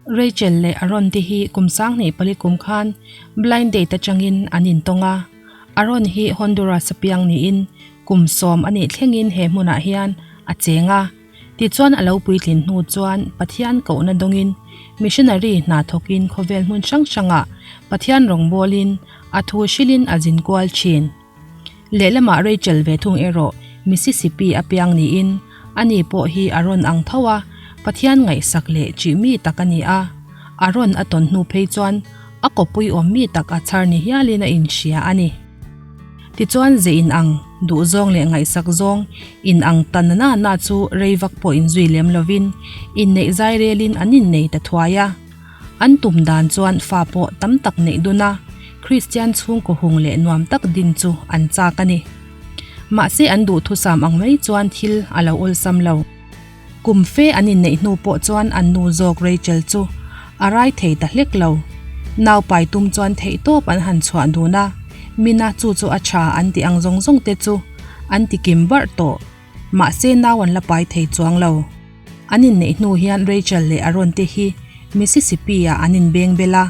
Rachel leh Aaron te hi kum 2004 kum khan blind date atangin an intawng a. Aaron hi Honduras a piang niin kum 10 anih thlengin he hmunah hian a cheng a. Tichuan a lo puitlin hnu chuan Pathian kohna dawngin missionary hna thawkin khawvel hmun hrang hrangah Pathian rawngbawlin a thu hrilhin a zin kual thin. Lehlamah Rachel ve thung erawh Mississippi a piang niin ani pawh hi a rawn ang tho a, Pathian ngaihsak leh ṭih mi tak a ni a. A rawn a tawn hnu phei chuan a kawpui awm mi tak a chhar ni hialin a inhria a ni. Tichuan ze in ang, duh zawng leh ngaihsak zawng in ang ta na na na chu rei vak pawh inzui lem lovin inneih zai relin an innei ta thuai a. An tum dan chuan fa pawh tam tak neih dun a, Kristian chhungkaw hung leh nuam tak din chu an chak a ni. Mahse an duhthusam ang mai chuan thil a lo awlsam lo. Kum fe an inneih hnu pawh chuan an nu zawk Rachel chu a rai thei ta hlek lo. Nau pai tum chuan theihtawp an han chhuah dun a, Mina chu chu a tha an tih ang zawng zawng te chu an ti kim barh tawh. Mahse nau an la pai thei chuang lo. An inneih hnu hian Rachel leh Aaron te hi Mississippi ah an inbeng bel a,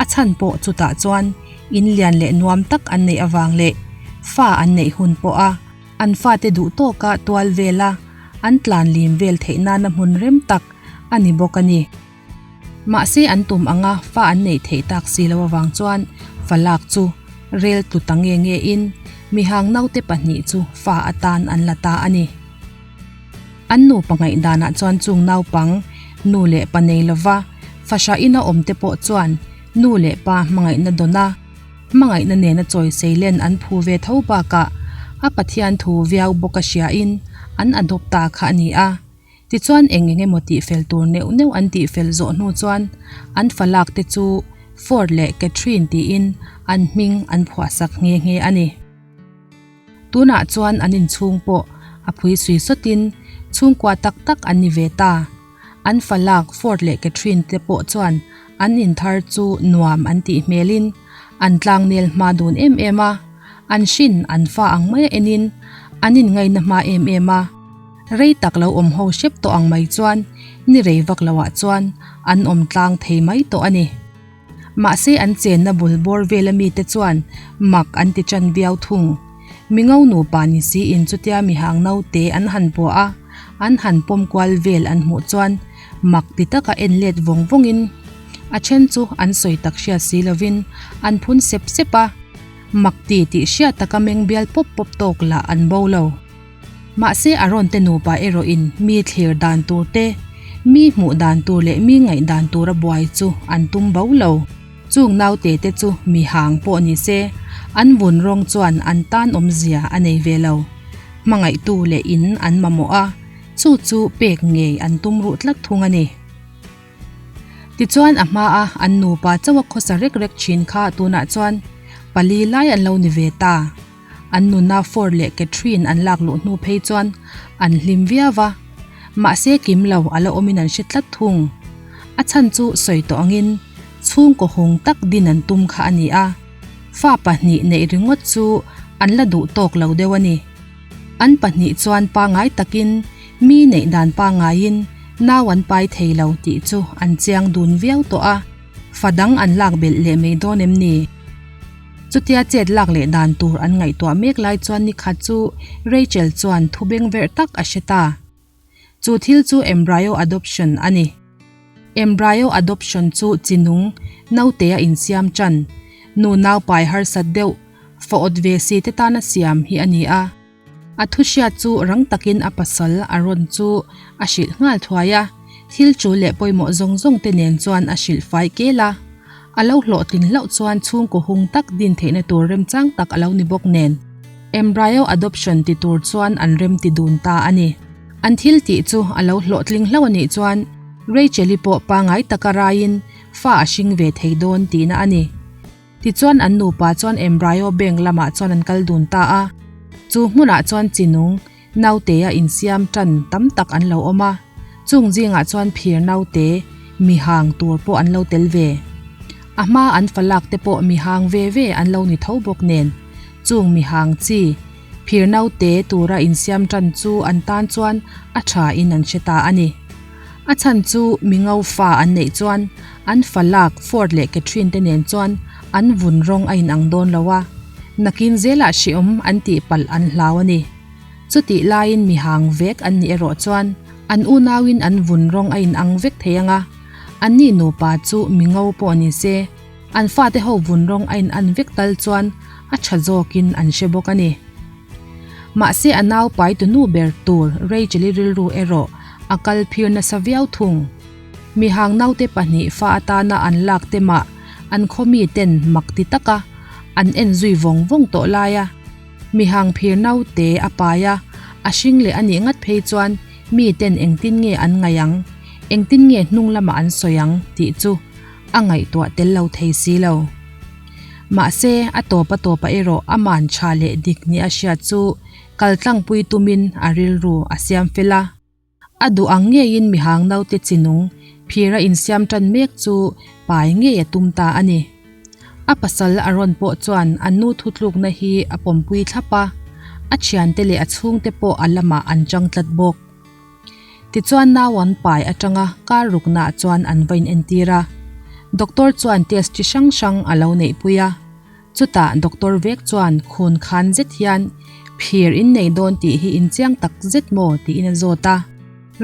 a chhan pawh chutah chuan in lian leh nuam tak an neih avang leh fa an neih hun pawh a An fate duh tawka tual vela an tlan lim vel theih nana hmun rem tak a ni bawk a ni. Mahse an tum anga fa an neih theih tak si lo avang chuan fa lak chu rel tlu ta nge nge in mihang naute pahnih chu fa atan an la ta a ni. An nupa ngaihdanah chuan chung naupang nu leh pa nei lova fahra ina awm te pawh chuan nu leh pa hmangaihna dawn a, Hmangaihna nena chawi seilen an phu ve tho bakah a Pathian thu viau bawk a hriain an adopt ta kha a ni a. Tichuan eng eng emaw tihfel tur neuh neuh an tihfel zawh hnu chuan an falak te chu Ford leh Catherine tiin an hming an phuahsak nghe nghe a ni. Tunah chuan an inchhung pawh a phui sui sawtin chhungkua tak tak an ni ve ta. An falak Ford leh Catherine te pawh chuan an inthar chu nuam an tih hmelin an tlangnel hma dun em em a, an hrin an fa ang mai a enin an inngaina hma em em a. Rei tak lo awm ho hrep tawh ang mai chuan ni rei vak loah chuan an awm tlang thei mai tawh a ni. Mahse an chenna bul bawr vela mite chuan mak an ti tan viau thung. Mi ngo nupa ni siin chutia mihang naute an han puah a, an han pawm kual vel an hmuh chuan mak ti taka en let vawng vawngin a then chu an sawi tak hriat si lovin an phun sep sep a, mak ti tih hriat taka meng bial pawp pawp tawk lah an bo lo. Mahse Aaron te nupa erawh in mi thlir dan tur te, mi hmuh dan tur leh mi ngaih dan tura buai chu an tum bo lo. Chung naute te chu mi hang pawh ni se, an vun rawng chuan an tan awmzia a nei ve lo. Hmangaihtu leh in an mamawh a, chu chu pek ngei an tum ruh tlat thung a ni. Tichuan a hma a an nupa chauha khawsa rek rek thin kha tunah chuan pali lai an lo ni ve ta. An nuna Ford leh Catherine an lak luh hnu phei chuan an hlim viau va, mahse kim lo a la awmin an hre tlat thung. A chhan chu sawi tawh angin chhungkaw hung tak din an tum kha a ni a, fa pahnih neih ringawt chu an la duh tawk lo deuh a ni. An pahnih chuan pangai takin mi neih dan pangaiin nau an pai thei lo tih chu an chiang dun viau tawh a, fa dang an lak belh leh mai dawn em ni? Chutia chet lak leh dan tur an ngaihtuah mek lai chuan nikhat chu Rachel chuan thu beng verh tak a hre ta. Chu thil chu embryo adoption a ni. Embryo adoption chu chi nung, naute a insiam tan, nu naupai harsat deuh, fa awt ve si te tana siam hi a ni a. A thu hriat chu rang takin a pasal a rawn chu a hrilh nghal thuai a, thil tul leh pawimawh zawng zawng te nen chuan a hrilh fai kel a. A lo hlawhtlin hlauh chuan chhungkaw hung tak din theihna tur remchang tak a lo ni bawk nen, embryo adoption ti tur chuan an rem ti dun ta a ni. An thil tih chu a lo hlawhtling hlauh a nih chuan Rachel-i pawh pangai taka raiin fa a hring ve thei dawn tihna a ni. Tichuan an nupa chuan embryo bank lamah chuan an kal dun ta a, chu hmunah chuan chi nung naute a insiam tan tam tak an lo awm a, chung zingah chuan phir naute mi hang tur pawh an lo tel ve. A hma an falak te pawh mi hang ve ve an lo ni tho bawk nen, chung mi hang chi phir naute tura insiam tan chu an tan chuan a tha in an hre ta a ni. A chhan chu mi ngo fa an neih chuan an fa lak Ford leh Catherine te nen chuan an vun rawng a inang dawn lo a, nakin zelah hreawm an tih palh an hlau a ni. Chutih laiin mi hang vek an nih erawh chuan an unauin an vun rawng a inang vek thei ang a, anni nupa chu mi ngo pawh ni se, an fate ho vun rawng a inan vek tal chuan a tha zawkin an hre bawk a ni. Mahse a nau pai tu nu ber tur Rachel-i rilru erawh a kal phir nasa viau thung. Mihang naute pahnih fa atana an lak te mah an khaw mi ten mak ti taka an en zui vawng vawng tawh lai a. Mihang phir naute a pai a, a hring leh a nih ngat phei chuan mi ten engtin nge an ngaih ang, engtin nge hnung lamah an sawi ang tih chu a ngaihtuah tel lo thei si lo. Mahse, a tawp a tawpah erawh a man tha leh dik nia a hriat chu kaltlangpui tumin a rilru a siam fel a. A duh ang ngeiin mihang naute chinung phira insiam tan mek chu pai ngei a tum ta a ni. A pasal a rawn pawh chuan an nu thutlukna hi a pawmpui thlap a, a thiante leh a chhungte pawh a lamah an chang tlat bawk. Tichuan nau an pai atanga kar ruknaah chuan an va inentir a, doctor chuan test chi hrang hrang a lo neihpui a, chutah doctor vek chuan khun khan zet hian phir in nei dawn tih hi inchiang tak zet maw tiin a zawt a.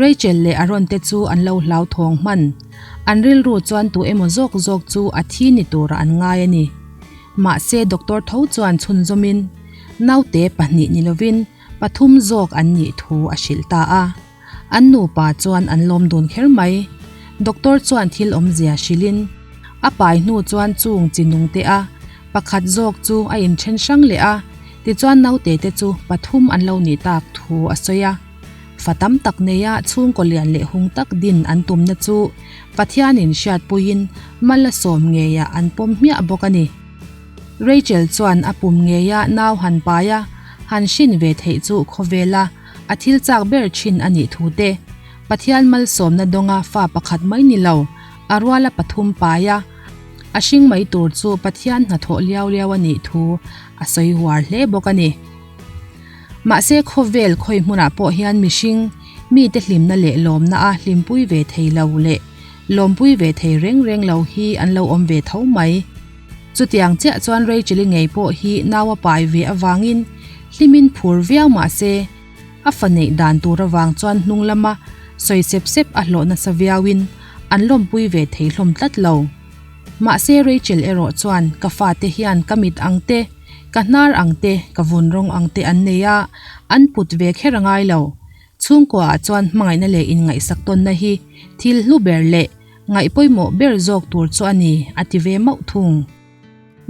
Rachel leh Aaron te chu an lo hlauthawng hman, an rilru chuan tu emaw zawk zawk chu a thi ni turah an ngai a ni. Mahse doctor tho chuan chhunzawmin naute pahnih ni lovin Pathum zawk an nih thu a hrilh ta a. An nupa chuan an lawm dun kher mai. Doctor chuan thil awmzia hrilhin a pai hnu chuan chung chi nung te a pakhat zawk chu a inthen hrang leh a, tichuan naute te chu pathum an lo nih tak thu a sawi a. Fa tam tak neia chhungkaw lian leh hung tak din an tumna chu Pathianin hriatpuiin mal a sawm ngeiah an pawm hmiah bawk a ni. Rachel chuan a pum ngeia nau han pai a, han hrin ve theih chu khawvela a thil chak ber thin a nih thu te, Pathian malsawmna dawnga fa pakhat mai ni lo, a ruala pathum pai a, a hring mai tur chu Pathian hnathawh liau liau a nih thu a sawi huar hle bawk a ni. Mahse khawvel khawi hmunah pawh hian mihring, mite hlimna leh lawmna a hlimpui ve thei lo leh lawmpui ve thei reng reng lo hi an lo awm ve tho mai. Chutiang chiah chuan Rachel-i ngei pawh hi nau a pai ve avangin hlimin phur viau mah se, a fa neih dan tur avang chuan hnung lama sawi sep sep a hlawh nasa viauin an lawmpui ve thei hlawm tlat lo. Mahse Rachel erawh chuan ka fate hian ka mit ang te, ka hnar ang te, ka vun rawng ang te an nei a, an put ve kher a ngai lo. Chhungkuaah chuan hmangaihna leh inngaihsak tawnna hi thil hlu ber leh Ngaih pawimawh ber zawk tur chu a ni, a ti ve mauh thung.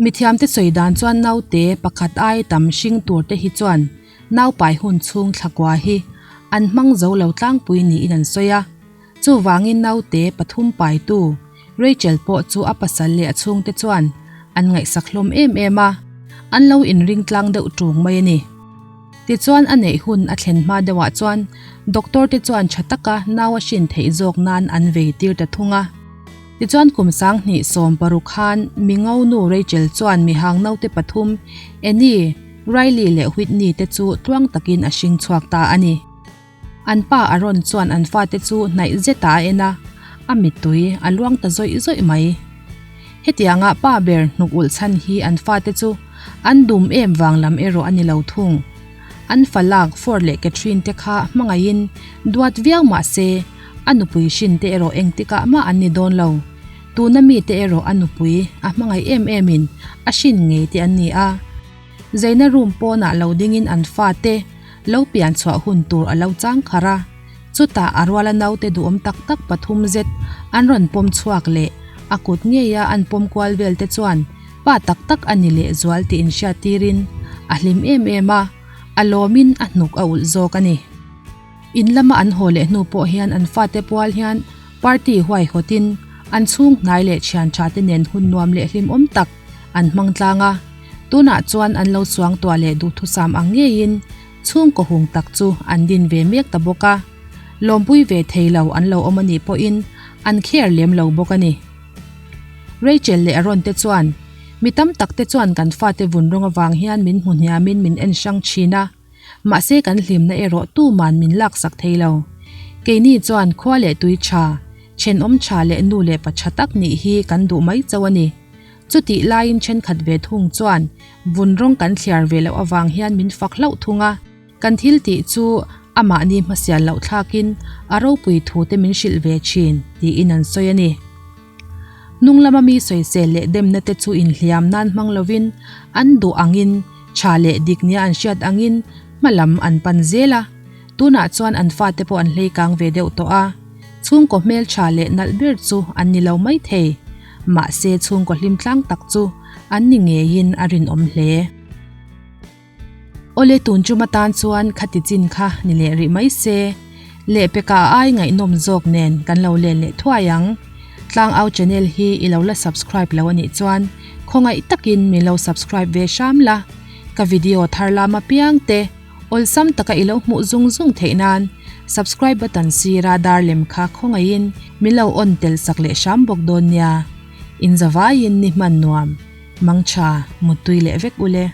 Mithiamte sawi dan chuan naute pakhat ai tam hring tur te hi chuan naupai hun chhung thlakua hi an hmang zo lo tlangpui niin an sawi a. Chuvangin naute pathum paitu Rachel pawh chu a pasal leh a chhungte chuan an ngaihsak hlawm em em a, an lo inring tlang deuh ṭung mai a ni. Tichuan a neih hun a thlen hma deuhah chuan doctor te chuan tha taka nau a hrin theih zawk nan an vei tir ta thung a. Tichuan kum 2016 khan mi ngo nu Rachel chuan mihang naute pathum Annie, Riley leh Whitney te chu tluang takin a hring chhuak ta a ni. An pa Aaron chuan an fate chu hnaih zetah a en a, a mittui a luang ta zawih zawih mai. Hetianga pa ber hnuk ulh chhan hi an fate chu an dum em vang lam erawh a ni lo thung. An fa lak Ford leh Catherine te kha hmangaihin duat viau mah se, a nupui hrin te erawh engtikah mah an ni dawn lo. Tuna mite erawh a nupui a hmangaih em emin a hrin ngei te an ni a. Zeina room pawnah lo dingin an fate lo pian chhuah hun tur a lo chang kharh a, chutah a ruala naute duhawm tak tak pathum zet an rawn pawm chhuak leh a kut ngeia an pawm kual vel te chuan pa tak tak a ni leh zual tih inhriat tirin a hlim em em a, a lawmin a hnuk a ulh zawk a ni. In lama an haw leh hnu pawh hian an fate pual hian party huaihawtin an chhung hnai leh thian tha te nen hun nuam leh hlimawm tak an hmang tlang a. Tunah chuan an lo suangtuah leh duhthusam ang ngeiin chhungkaw hung tak chu an din ve mek ta bawk a, lawmpui ve thei lo an lo awm a nih pawhin an kher lem lo bawk a ni. Rachel leh Aaron te chuan, Mi tam tak te chuan kan fate vun rawng avang hian min hmu hniamin min en hrang thin a, Mahse kan hlimna erawh tuman min laksak thei lo. Keini chuan khua leh tui tha, thenawm tha leh nu leh pa tha tak nih hi kan duh mai chauh a ni. Chutih laiin thenkhat ve thung chuan vun rawng kan thliar ve loh avang hian min fak hlauh thung a. Kan thil tih chu amahni hmasial loh thlakin a ropui thu te min hrilh ve thin tiin an sawi a ni. Hnung lama mi sawisel leh demna te chu inhliam nan hmang lovin an duh angin tha leh dik nia an hriat angin hma lam an pan zel a. Tunah chuan an fate pawh an hlei kang ve deuh tawh a. Chhungkaw hmeltha leh nalh ber chu an ni lo mai thei. Mahse chhungkaw hlim tlang tak chu an ni ngeiin a rinawm hle. Awle tun tum atan chuan khati chin kha ni leh rih mai se. Lehpeka ai ngaihnawm zawk nen kan lo len leh thuai ang. Tlangau channel hi i lo la subscribe lo anih chuan khawngaih takin min lo subscribe ve hram la. Ka video thar lam apiang te awlsam taka i lo hmuh zung zung theih nan subscribe button sira dar lem kha khawngaihin min lo on tel sak leh hram bawk dawn nia. Inzavaiin ni hman nuam. Mangtha, muttui leh vek ule.